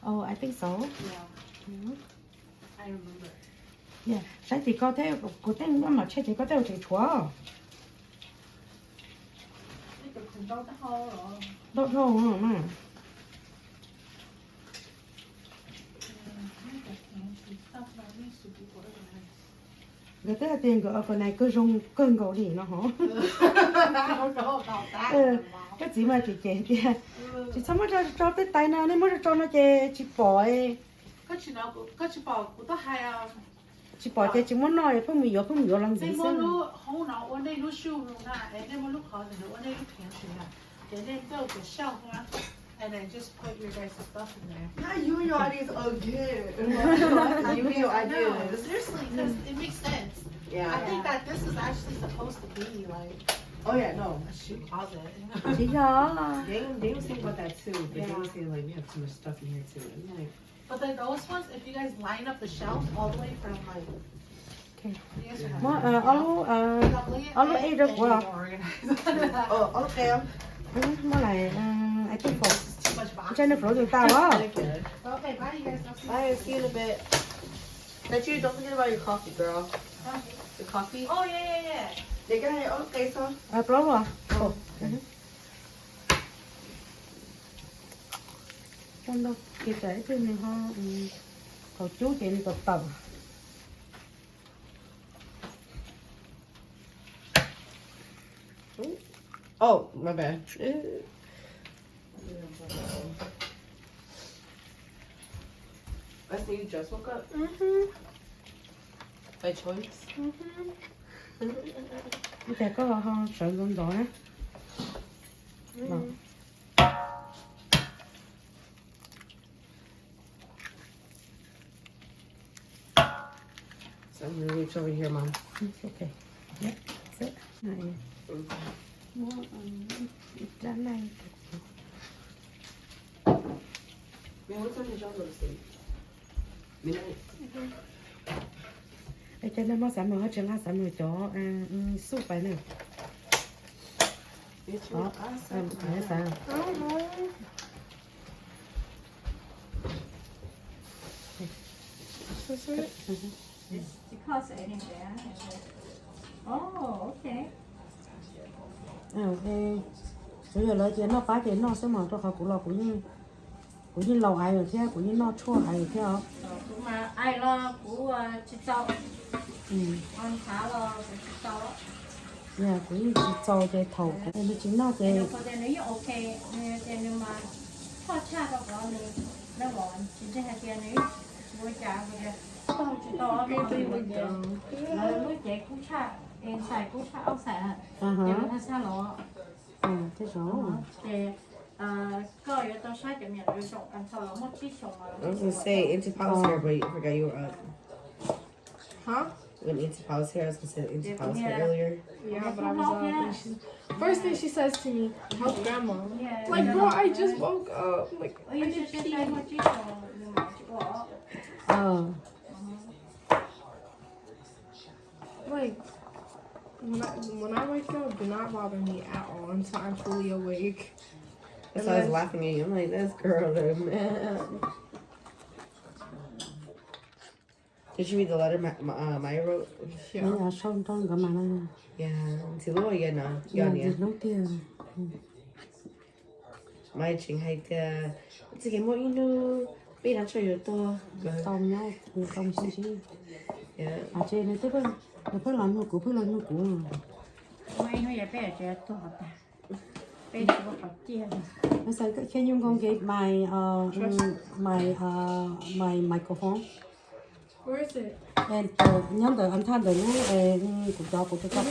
Oh, I think so. Yeah. Saib tim koj thiab, kuv tej muaj mam tshem ces koj tej tseem tshuav. Ntau dhau na. Nkawd twb hais tias nkawd organize kawg zoo kawg nkaus li no hov. Koj txiv mas cem cem tias tsis txhob muab tso tej tais no, nej muab tso no ces tsis pom. Tsis pom ces tsis muab noj, pheej mus yuav pheej mus yuav los ntxiv xwb. Not you and your ideas again. You and your ideas. Seriously, because it makes sense. Yeah. I think that this is actually supposed to be like Oh yeah, no. A shoe closet. Tsis yog. Daniel, Daniel was thinking about that too, but Daniel was saying like we have too much stuff in here too. I'm like, But then those ones, if you guys line up the shelves all the way from like, you guys are Muab ob lub, ob lub ej rau kuv. Oh, okay. Muab lais, I think for, too much boxes. Too much boxes. Tus tas los. Okay, bye you guys. I'll see you. Bye, see you in a bit. That you don't forget about your coffee, girl. Your coffee. Oh yeah, yeah, yeah. Plaub los. Ua ntau ces tsam ib pliag nws ho thaum cub ces nws tawm tawm. Oh, my bad. I see you just woke up. By choice. Ua cas koj ho sawv ntxov ntxov na? So I'm gonna reach over here, Mom. It's okay. Yep, sit. Muab ib rab naj. Man, what time did y'all go to sleep? Midnight? Es cov neeg muab xav mus ho tsis nqa xav mus cov xub pais na. Xav. Kuv yog lawv cia noj pab ces noj xwb mas, rau qhov kuv los kuv yeej laus aiv lawm thiab, kuv yeej noj tshuaj aiv lawm thiab os. Kuv mas aiv los kuv tsis txaus, nthav los kuv tsis txaus. Kuv yeej tsis txaus ces thaum kuv nws tsis noj ces nws yeej ok, nws tias nws mas toj tshaj rau qhov nws, nws tsis ntseeg hais tias nws tsis ua cas, kuv tias tsis tau, lawv lub cev kub tshaj, inside kub tshaj outside na, ces nws ho xav los. Ces koj yuav tau saib cov me nyuam zoo, thaum los muaj tsib xyoos. I was gonna say Auntie Pao's here, but I forgot you were up. Huh? When Auntie Pao's here, I was gonna say Auntie Pao's here earlier. Yeah, but I was up. And she, first thing she says to me, "How's grandma?" Like, bro, I just woke up. Like, I just peed. Like, when I, when I wake up, do not bother me at all until I'm fully awake. That's why I was laughing at you. I'm like, this girl, though, man. Did you read the letter Ma- Ma- uh, Maya wrote? Sau rau nkawd mas na. Yeah, ntxim hlub yog no, yog ntxim hlub tiag. Maya tseem hais tias txij kev muaj ib hnub peb hnav tsho yuav tuag. Tau nyob, tau sib ntsib. Ces nws twb, nws pheej los nug kuv, pheej los nug kuv. Muaj ib hnub yog peb tseem tuag tas, peb tsis muaj qhov ciaj. Xav koj khia nyuj nkoos kev maiv, maiv, maiv microphone. Nyob ntawm an thaj ntawm lub, kuv cov kuv cov cov.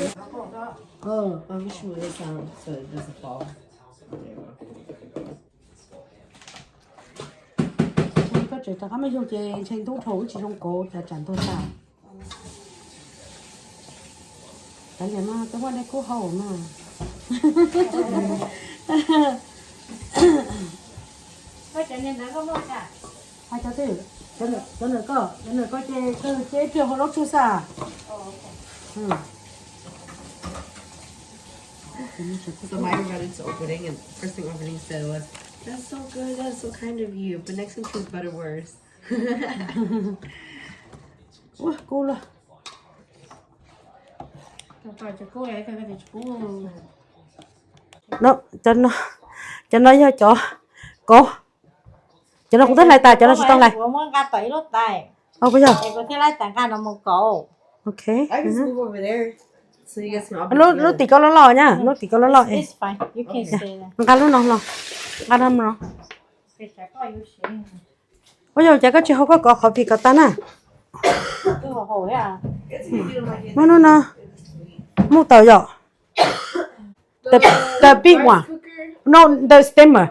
Koj tseem rov qab muab yug ces ntshe ntub dhau wb tsis zoo kauv cas tsam ntuag tas. Kav liam mas, twb muaj dej kub haus mas. Hais cov twg? Cov ntawm koj, cov ntawm koj ces koj cia ib pliag hau zaub tsuag xwb. So my brother's opening, and first thing opening said was, "That's so good, that's so kind of you." But next time choose better words. Ua kub los. Cov no, cov no yog cov kauv. Cov no kuv twb hlais tas, cov no tsis tau hlais. Ua kuv yog. Ok. Lub tim kauv loj loj na, lub tim kauv loj loj. Nqa lub no los, nqa no no. Ua yog cas koj tsis hau koj kauv qhov vim kom tag na. Muab lub no, muj taws yom. The, the big one. No, the steamer.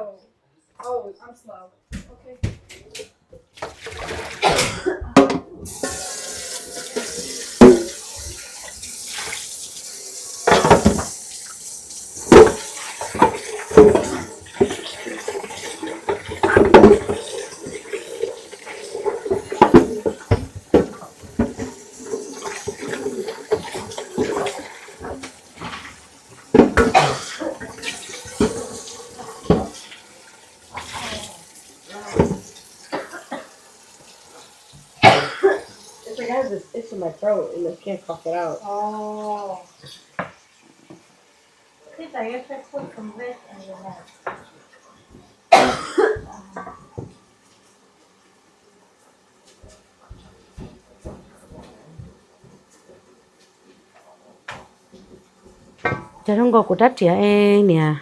It's like I have this itch in my throat and I can't cough it out. Oh. This, I guess I put some veg in the mouth. Cov zoo nkaus kuv rab riam e niam.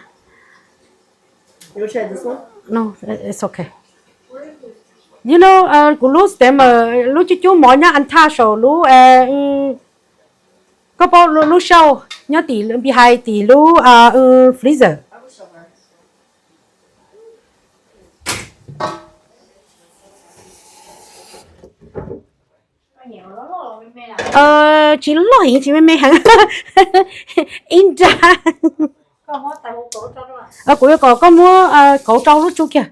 You want to try this one? No, it's okay. You know, uh, kuv lub steamer, lub cub cub mov nyob an thaj saum lub, uh, koj paub lub shelf nyob tim behind tim lub, uh, freezer. Tsis loj heev, tsis me me heev. Ib nra. Kuv yuav kom koj muab kauv rau lub tsu kiag.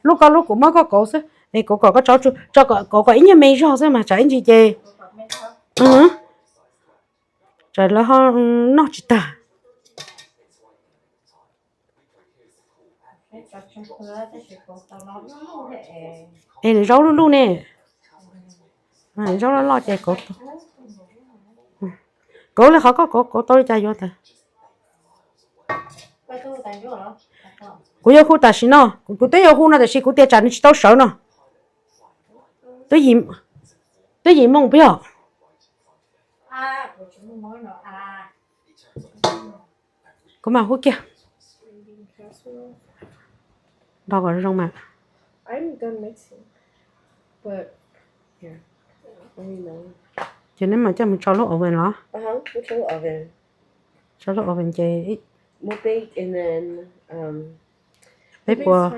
Lub koj lub kuv muab koj kauv xwb. Es kuv kom koj tso tsu, tso kauv kom ib nyuag me zog xwb mas tsam ib ntsis ces tsam lawv ho noj tsis tag. Es nws zaub luj luj ne. Zaub loj loj ces kauv, kauv li qhov koj kauv, kauv tau li cas yuav ntawd. Kuv yuav hu tam sim no, kuv twb yuav hu no tiam sis kuv tias tsam nws tsis tau sawv no. Twb yim moos peb yom. Kuv mam hu kiag. Nrog kom zoo mas. Ces neb mam coj mus tso lub oven los? Tso lub oven ces peb puas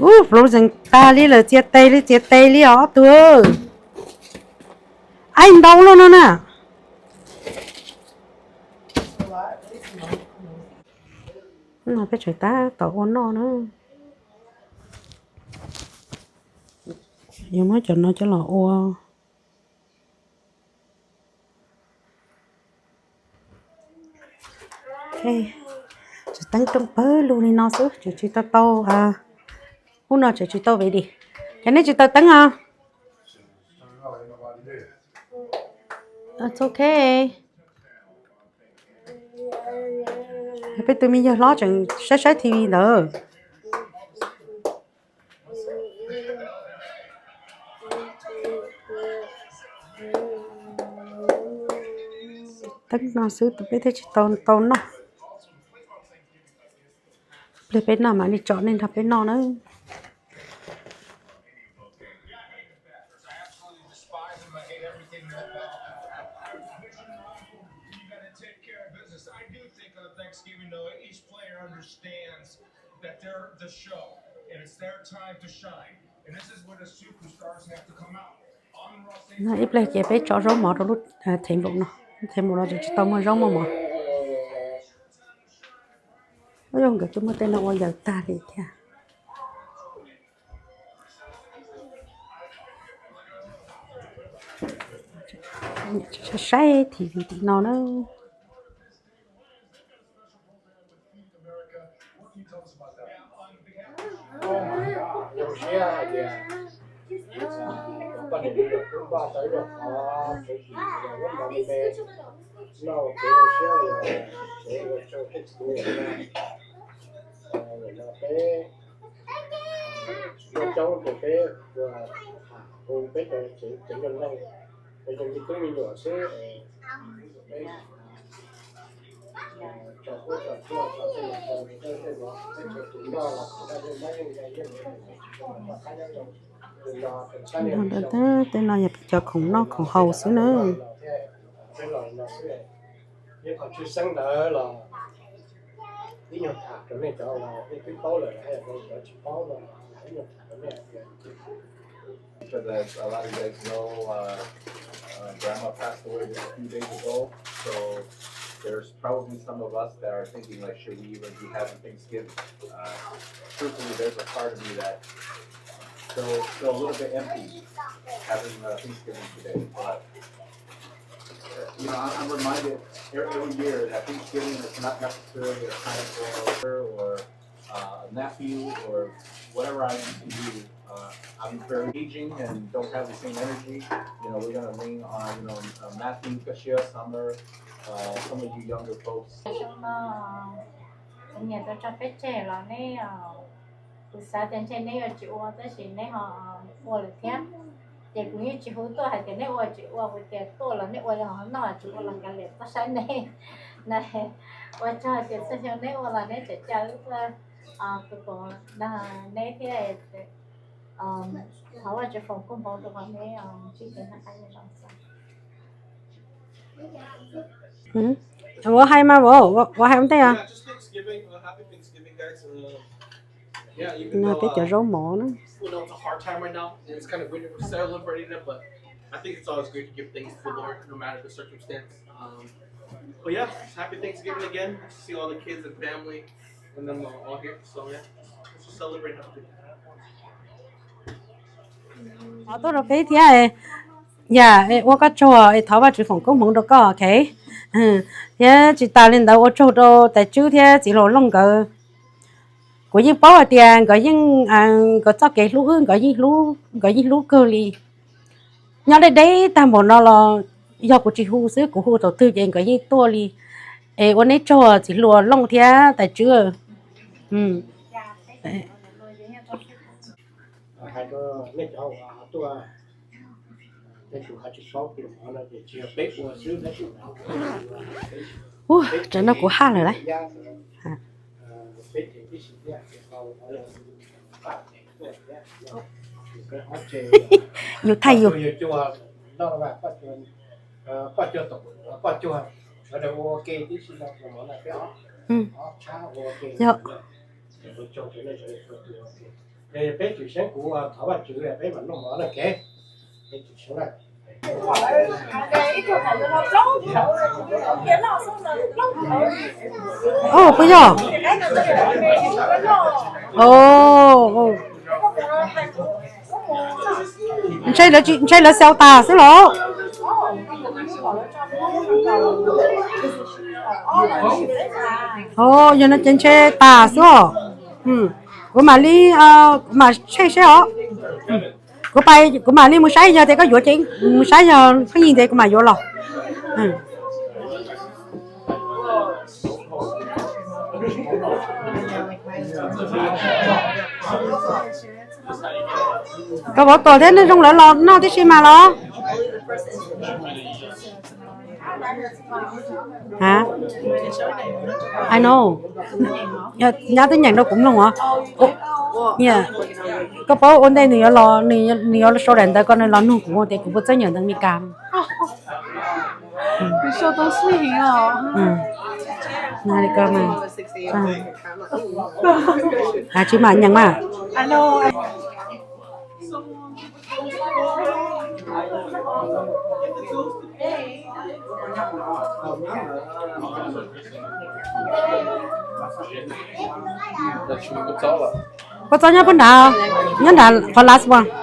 Ub, frozen tag li lawm, txias tes li, txias tes li os ob tug. Aib ntau loj no na. No peb tseem tab tom ua noj na. Yuav muab cov no coj los ua. Tseem teeb rooj pawg lug li no xwb, tseem tsis tau tau, ub no tseem tsis tau ve di. Ces nej tsis tau teeb os? It's okay. Peb tus me yawg hlob tseem saib saib T V ntawd. Teeb no xwb peb thiaj tsis tau tau noj. Pliag peb noj mam li tso nej nrog peb noj na. I do think on Thanksgiving, though, each player understands that they're the show, and it's their time to shine. And this is where the superstars have to come out. Ib pliag ces peb tso zaub mov rau lub table no, table no ces tsis tau muaj zaub muaj mov. Ub, nkawd twb muab tej no ua yaws tag li thiab. Saib T V tim no na. Zoo siab hais tias poj niam me nyuam twb npaj tau ib lub qhov tsev tim los muab mov me me noj ua kev zoo siab los tsev ua tsaug tej txiv ua no. Peb muaj coob ces peb ua tham hu peb cov tsev tsev neeg, peb cov me tub me nyuam xwb, peb tso huab tso cua tso tej no, tej no peb tsev tus noj los kuv dab yeej mab yeej ya yeej ua qab nyob zoo. Tej no yog peb cov khoom noj khoom haus xwb na. Peb los no xwb, ib qho tshwj xeeb ntawd los ib nyuag tham rau nej cov uas nej twb paub lawm, cov tsis paub no ib nyuag tham rau nej hais tias Because as a lot of you guys know, uh, uh, Grandma passed away just a few days ago. So there's probably some of us that are thinking, like, should we even be having Thanksgiving? Uh, truthfully, there's a part of me that feels, feel a little bit empty having uh, Thanksgiving today. But, uh, you know, I'm, I'm reminded every, every year that Thanksgiving is not necessarily a time for or uh, a nephew or whatever I need to do. Uh, I'm very aging and don't have the same energy. You know, we're going to lean on, you know, uh, Matthew, Kashia, Summer, uh, some of you younger folks. Xyoo no kuv niam tau tso peb tseg los neb, kuv xav tias ntshe neb yuav tsis ua tab sis neb ho ua lawm thiab. Ces kuv yeej tsis hu tuaj hais tias neb ua tsis ua, kuv tias tuaj los neb ua, yog noj tsis ua los kav liam, tuaj saib neb na. Ua tsaug tias txhua xyoo neb ua los neb tseem caw wb tuaj, kuv pom neb thiab. Thov Vajtswv foom koob hmoov rau qhov neb ntsib kev noj qab nyob zoo. Ua hais mas vauv, ua hais ua ntej os. Peb cov zaub mov na. I think it's always great to give thanks to the Lord no matter the circumstance. Um, but yeah, just happy Thanksgiving again. See all the kids and family and them all here. So yeah, let's just celebrate. Thov tuaj rau peb thiab, yam ua koj tsaug es thov Vajtswv foom koob hmoov rau koj, ok. Thiab tsis tas li ntawd ua tsaug rau tais Tswb thiab txiv Laus Looj nkawd. Kuv yeej paub hais tias nkawd yeej, nkawd txoj kev hlub wb, nkawd yeej hlub, nkawd yeej hlub kawg li. Nyob deb deb tag npaum no los yog kuv tsis hu xwb, kuv hu thaum twg ces nkawd yeej tuaj li. Es ua neb tsaug txiv Laus Looj thiab tais Tswb. Hais rau nej cov uas tuaj, tej tus ho tsis paub tus mov no ces tsis yog peb ua xwb, tab sis Ua, tsam no kuv haj lawm lauj. Peb tsev tib si thiab, yus thaij yus. Yog. Peb tsis seev, kuv thov Vajtswv peb mam noj mov na, kev. Peb tsis seev na. Ov, puas yog? Ov, ntshe lawv xaus tas xwb los? Ov, yog no ces ntshe tas xwb os. Kuv mam li, kuv mam check seb os. Kuv pais, kuv mam li mus saib, yog tias koj yuav ces mus saib, yog pheej yig ntev kuv mam yuav los. Koj vauv Tuam thiab Neej Zoo lawv los noj tib si mas los? Ha? I know. Nyab twb nyeem rau kuv mloog os. Koj paub ua ntej nws yuav los, nws yuav sau daim ntawv ko nws los nug kuv tias kuv puas txawj nyeem ntawv Meskas. Nai li ko mas. Hais tsis mam nyeem mas. Kua txob nyob puag nrad, nyob nrad qhov last one.